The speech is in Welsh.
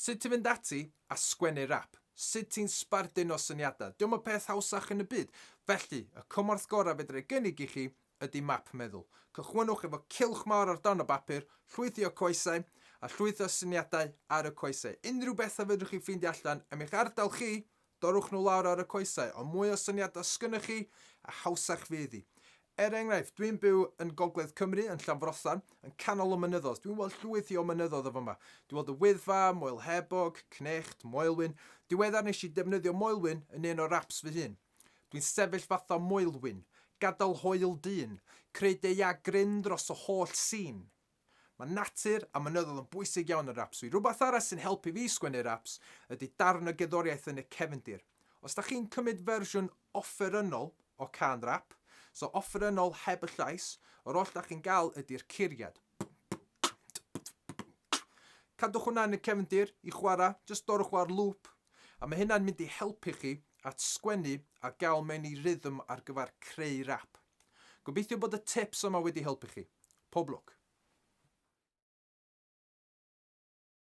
Sut ti'n fynd ati a sgwennu rap? Sut ti'n sbardun o syniadau? Dio'm y peth hawsach yn y byd. Felly, y cymorth gorau fedra i gynnig i chi ydy map meddwl. Cychwynnwch efo cylch mawr ar darn o bapur, llwythi o coesau, a llwyth o syniadau ar y coesau. Unrhyw bethau fedrwch chi ffeindio allan am eich ardal chi, Dorrwch nhw lawr ar y coesau, ond mwy o syniadau sgynnoch chi, a hawsach fydd hi. Er enghraifft, dwi'n byw yn Gogledd Cymru, yn Llanfrothan, yn canol y mynyddoedd. Dwi'n weld llwythi o mynyddoedd o fama. Dwi'n weld y Wyddfa, Moel Hebog, Cnicht, Moelwyn. Diweddar nes i defnyddio Moelwyn yn un o raps fy hun. Dwi'n sefyll fatha Moelwyn, gadael hoel dyn, creu daeagryn dros y holl sîn. Mae natur a mynyddoedd yn bwysig iawn yn raps fi. Rhywbeth arall sy'n helpu fi sgwennu raps ydy darn o gerddoriaeth yn y cefndir. Os da chi'n cymryd fersiwn offerynnol o cân rap, so offerynnol heb y llais, yr oll da chi'n gael ydy'r curiad. Cadwch hwnna yn y cefndir i chwarae, jyst dorrwch o ar loop, a mae hynna'n mynd i helpu chi at sgwennu a gael mewn i rhythm ar gyfer creu rap. Gobeithio bod y tips yma wedi helpu chi. Pob lwc!